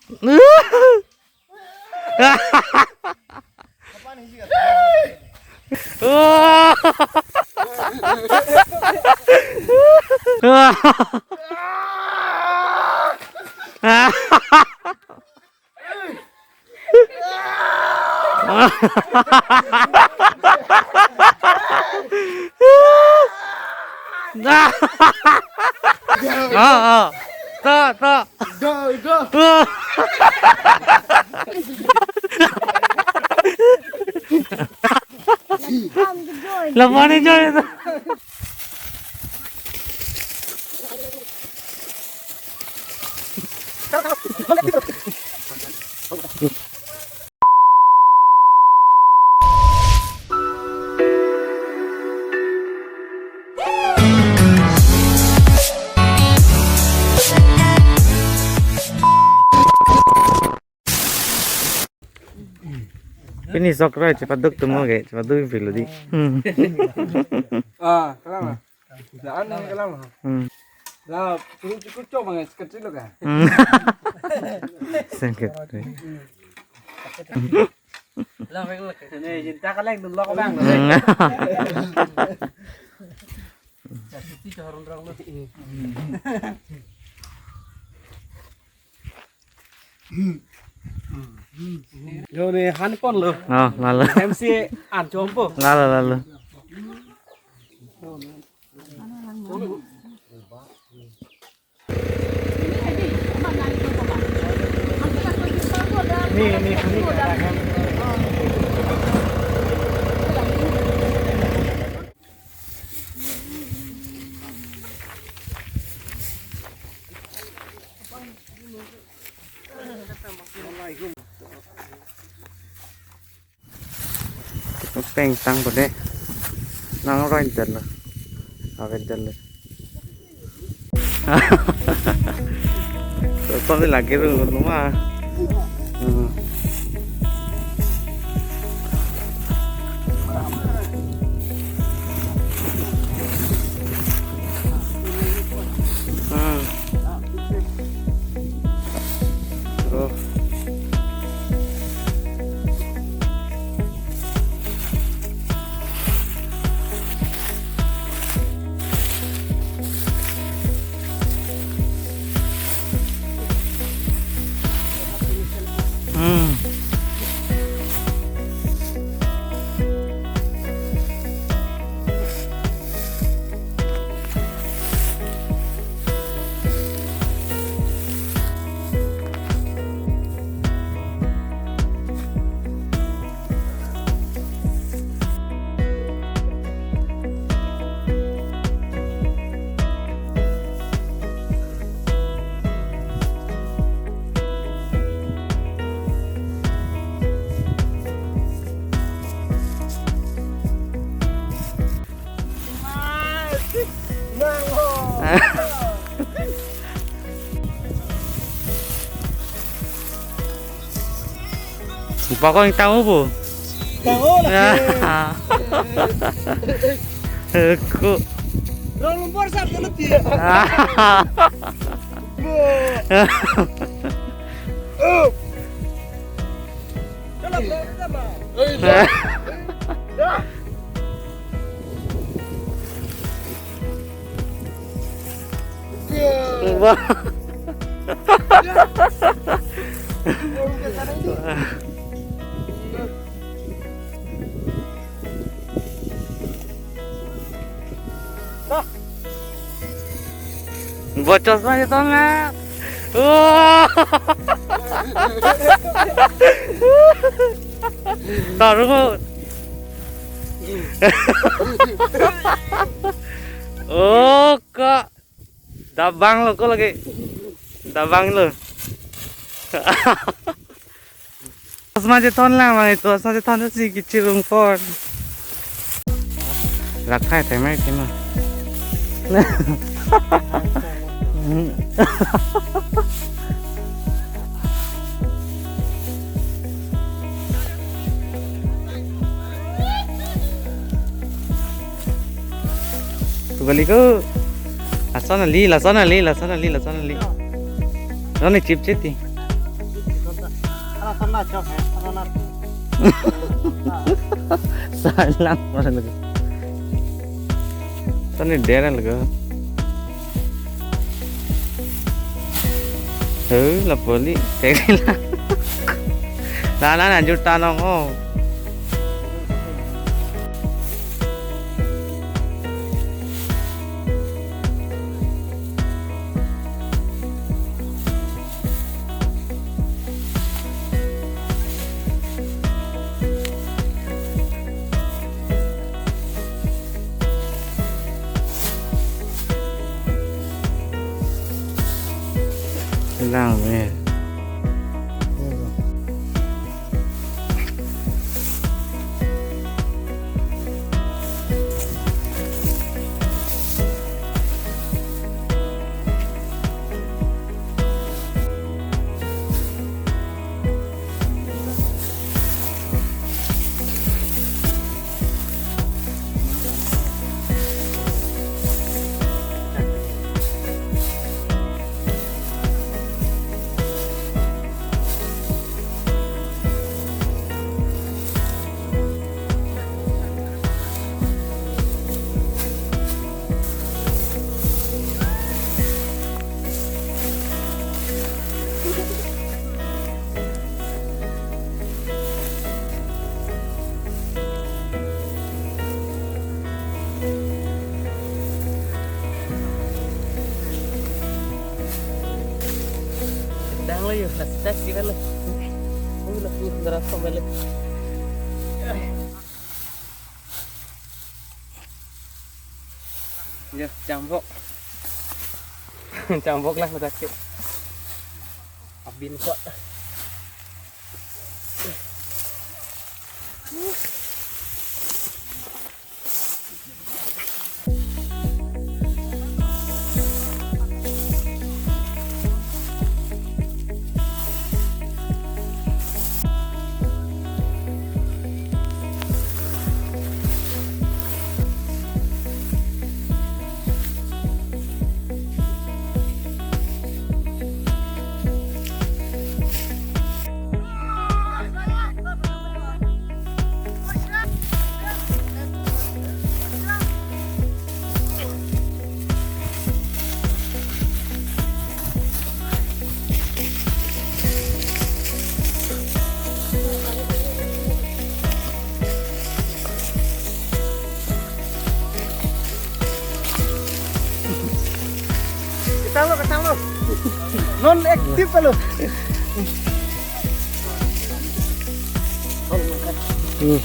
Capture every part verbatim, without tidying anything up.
Oh, oh. To, to. Go, go. Lapan enjoy to. Pini sok rai cepat duk tumo ke, cepat duk pilu di. Hmm. Ah, kalang lah. Lah, an kalang lah. Hmm. Lah, cukup cukup cok bang, sekecil lo kan. Hmm. Sekecil. Lah, baik lo. Ini cinta kalang dulu lo bang. Hmm. Jadi cahar orang lo. Yo ne han pon lo. Oh, lalo. M C an chompo. Lalo, lalo. Ni, ni, ni. Peng tang pu de. Nang roi jan lo. Avet jan lo. Kami lagi ru rumah. Hmm. Hmm. Oh. Hmm. Pakong tahu bu? Tahu lagi. Aku. Rong lumpur sab dulu dia. Wah. Bocor saja tonga. Wah. Taruh. Oh, kok. Dabang lo, kok lagi. Dabang lo. Asma je thon lang, lang itu, asma je thon si kichirung pon. Rak thai thai mai kima. Tu balik ko. Lason ali, lason ali, lason ali, lason ali. Lason ni chip chiti. Salang mana lagi. Tani dera lagi. Hei, lapoli, tegila. Nana nanjur tanong oh. Lang me. Dang lo yo, nasi taxi kan lo. Uy, lo, uy, darah sampai lo. Ya, chambok. Chambok lah, udah ke. Abin kok. Ketang lo, ketang lo. Non aktif lo. Hmm.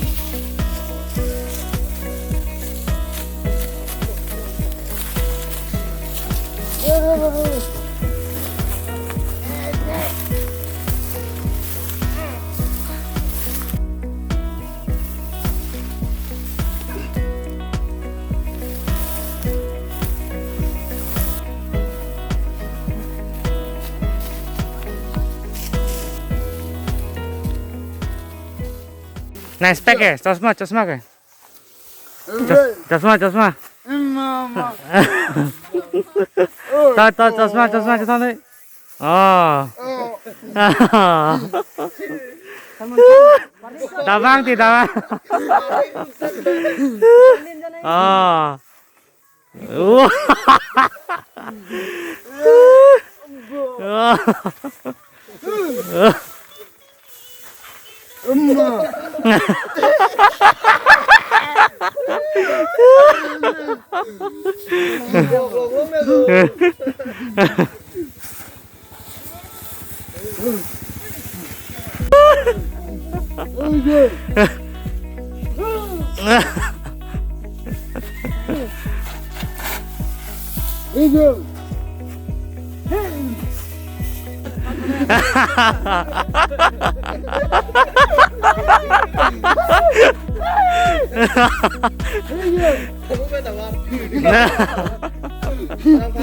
Nice pack eh, chosma, chosma ke. Chos-, chosma, chosma. Mama. To, to, chosma, chosma, chosma ni. Oh. Oh. Tabang ti, tabang. Oh. Wah. Emma.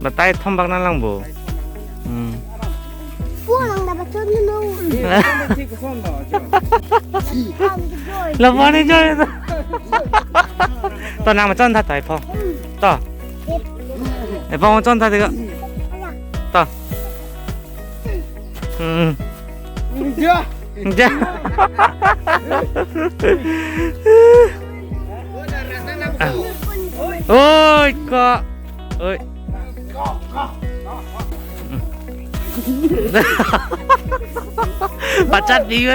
Batai thombak na lang bo. Hmm. Pulang dapat cun dulu. Lapor ni cun itu. To nang macon tha tai pho. To. Eh, pho macon tha tiga. To. Hmm. Ya. Ja. Oi, kok. Oi. Pachat di ko.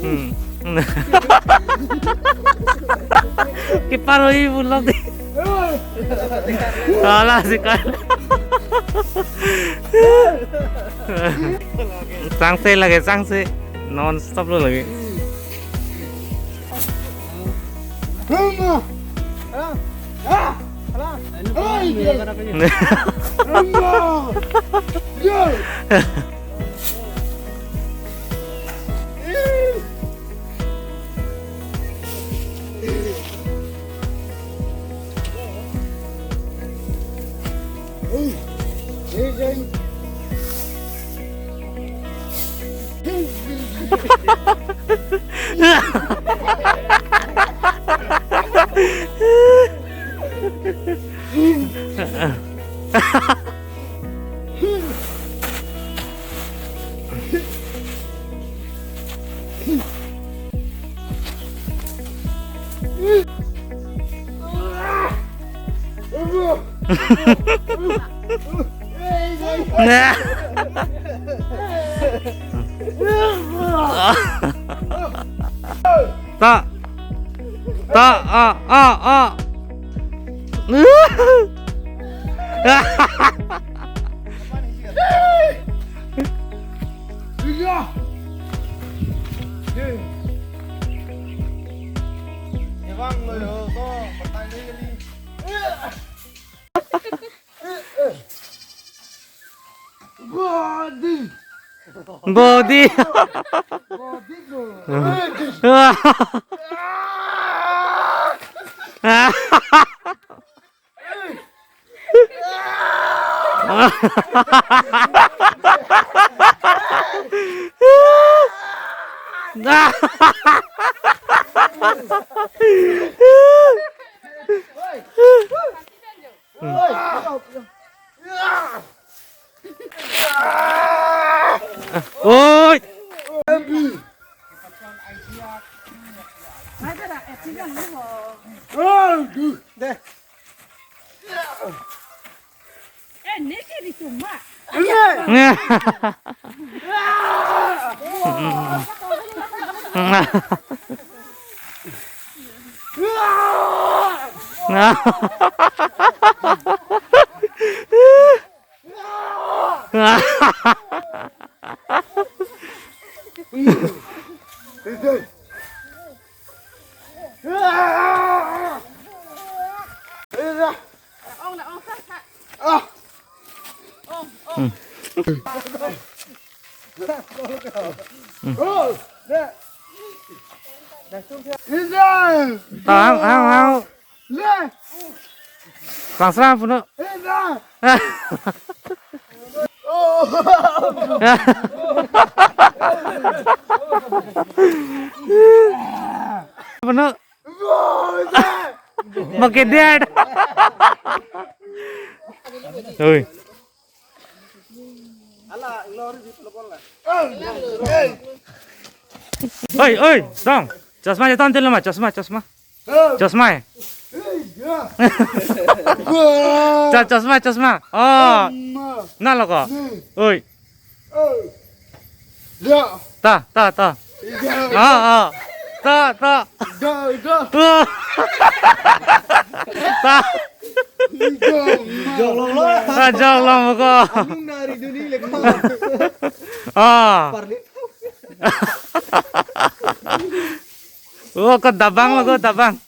Hmm. Kepar oi bulok di. Alah, sikan. Changse lake, changse. Non stop lo lake. Nah. Ta. Ta, a, a, a. Bodi. Bodi lo. Oi. Eh, ini sih di rumah. Tam, tam, tam. Langsra puno. Puno. Makedet. Oi. Oi, oi, dong. Chasma jatan telo ma, chasma, chasma. Chasma. Cha-, chasma, chasma. Oh. Na lo ko. Oi. Ta, ta, ta. Ah, ah. Ta, ta. Ah. Ta. Jong long lo. Ah, jong long ko. Ah. Oh, ko dabang lo, ko dabang.